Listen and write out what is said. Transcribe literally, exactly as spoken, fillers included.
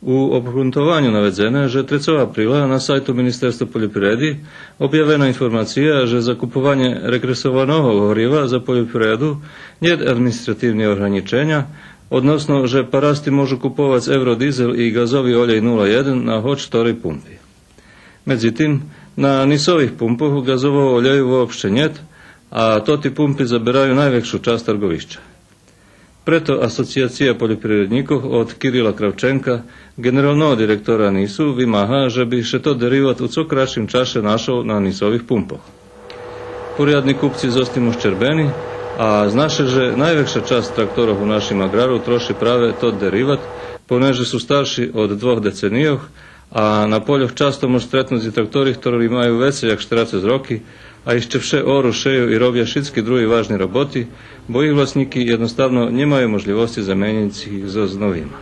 У обґрунтованю наведзене же трецого априла на сайту Министерства польопривреди обявена информация же за купованє рекресованого горива за польопривреду нєт административни огранїченя, односно же парасти можу куповац евродизел и ґазови олєй нула єден на гоч хторей пумпи. Медзитим, на нисових пумпох ґазового олєю вообще нєт, а тоти пумпи забераю найвекшу часц тарґовища. Прето Асоцияция польопривреднїкох од Кирила Кравченка, ґенералного директора нису, вимага же би ше тот дериват у цо кратшим чаше нашол на нисових пумпох. Порядни купци зостиму щербени, а зна ше же найвекша часц тракторох у нашим аґрару троши праве тот дериват, понеже су старши од двох деценийох, а на польох часто мож стретнуц и трактори хтори маю вецей як штерацец роки, а ище вше ору, шею и робя шицки други важни роботи, бо їх власнїки єдноставно нємаю можлївосци заменїц их зоз новима.